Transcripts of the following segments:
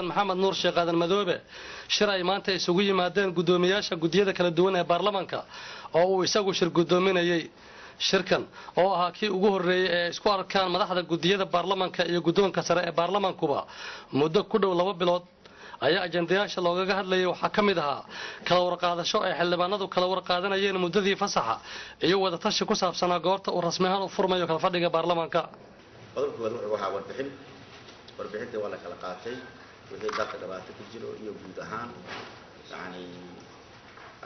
Maxamed Nuur Sheekh Aadan Madoobe shir ay maanta isugu yimaadeen guddoomiyaasha guddiyada kala duwan ee baarlamaanka oo uu isagu shir guddoominayey. Shirkan oo ahaa kii ugu horreeyey ee isku arkaan madaxda guddiyada baarlamaanka iyo guddoonka sare ee baarlamaankuba muddo ku dhow 2 bilood ayaa ajandayaasha loogaga hadlayay waxaa ka mid ahaa kala warqaadasho ay xildhibaanadu kala warqaadanayeen muddadii fasaxa iyo wadatashi ku saabsanaa goorta uu rasmi ahaan u furmayo kalfadhiga baarlamaanka. Qodobka koowaad wuxuu ahaa warbixin. Warbixintii waa la kala qaatay, wixii dalka dhibaato ku jiro iyo guud ahaan yani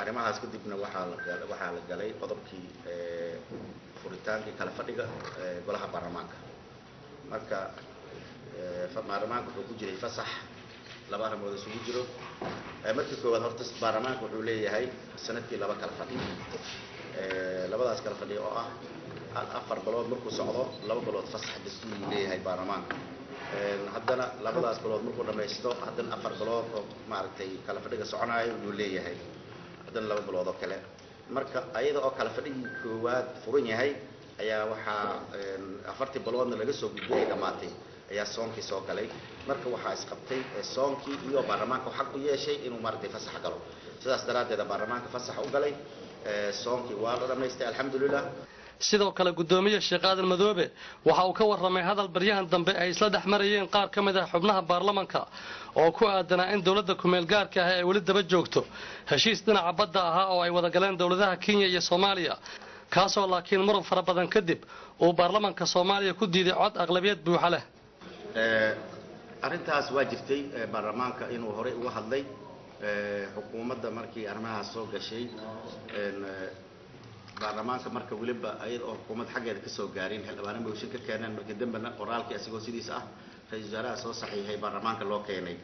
arrimahaas. Kadibna waxaa la galay qodobkii furitaankii kala fadhiga golaha baarlamaanka. Marka baarlamaanka wuxuu ku jiray fasax laba arrimood isugu jiro. Markii koowaad horta baarlamaanka wuxuu leeyahay sanadkii 2 kala fadhi, labadaas kala fadhi oo ah 4 bilood markuu socdo, 2 bilood fasax dastuuruu leeyahay baarlamaanka. Haddana labadaas bilood markuu dhamaysto, haddana 4 bilood oo maaragtay kala fadhiga soconaayo yuu leeyahay, haddana 2 bilood oo kale. Marka ayada oo kala fadhigii koowaad furan yahay ayaa waxaa 4tii biloodna laga soo gudbay ay dhammaatay ayaa soonkii soo galay. Marka waxaa isqabtay soonkii iyo baarlamaanka xaq u yeeshay inuu maaragtay fasax galo. Sidaas daraaddeeda baarlamaanka fasax u galay, soonkii waa la dhamaystay, alxamdulilah. Sidoo kale guddoomiye Sheekh Aadan Madoobe waxa uu ka warramay hadal baryahan dambe ay isla dhex marayeen qaar ka mid ah xubnaha baarlamanka oo ku aadanaa in dowladda kumeel gaarka ah ay weli daba joogto heshiis dhinaca badda ahaa oo ay wada galeen dowladaha Kenya iyo Soomaaliya, kaasoo laakiin muran fara badan kadib uu baarlamanka Soomaaliya ku diiday cod aqlabiyad buuxa leh. Arrintaas waa jirtay, baarlamaanka inuu horey uga hadlay. Xukuumadda markii arrimahaas soo gashay baarlamaanka, marka weliba ayada oo xukuumadda xaggeeda kasoo gaarin, xildhibaano mooshin ka keeneen. Markii dambena qoraalkii isagoo sidiisa ah ra-iisul wasaaraha soo saxiixay, baarlamaanka loo keenay.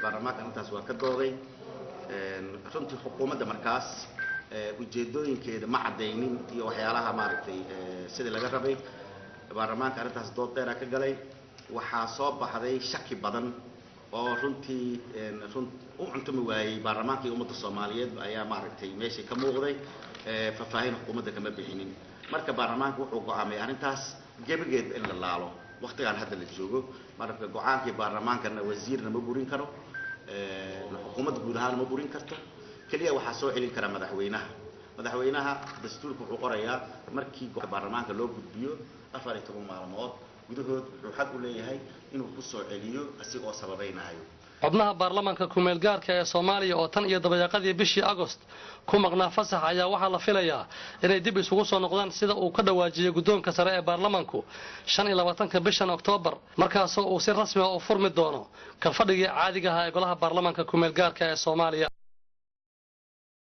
Baarlamaanka arrintaas waa ka dooday. Runtii xukuumadda markaas ujeedooyinkeeda ma caddaynin iyo waxyaalaha maaragtay sidii laga rabay. Baarlamaanka arrintaas dood dheera ka galay. Waxaa soo baxday shaki badan oo runtii run u cuntumi waayey baarlamaanka iyo ummadda Soomaaliyeed ayaa maaragtay meeshay ka muuqday. Faahfaahin xukuumadda kama bixinin. Marka baarlamaanka wuxuu go'aamay arrintaas gebigeedba in la laalo waqtigaan hadda la joogo. Marka go-aankii baarlamaankana wasiirna ma burin karo, xukuumadda guud ahaan ma burin karto. Keliya waxaa soo celin kara madaxweynaha. Madaxweynaha dastuurka wuxuu qorayaa markii baarlamaanka loo gudbiyo 14 maalmood gudahood wuxuu xaq u leeyahay inuu ku soo celiyo asigoo sababaynayo. Xubnaha baarlamaanka kumeel gaarka ee Soomaaliya oo tan iyo dabayaaqadii bishii Agost ku maqnaa fasax ayaa waxaa la filayaa inay dib isugu soo noqdaan, sida uu ka dhawaajiyey guddoonka sare ee baarlamaanku, 25-ka bishan Oktoobar, markaasoo uu si rasmi ah u furmi doono kalfadhigii caadiga ahaa ee golaha baarlamaanka kumeel gaarka ee Soomaaliya.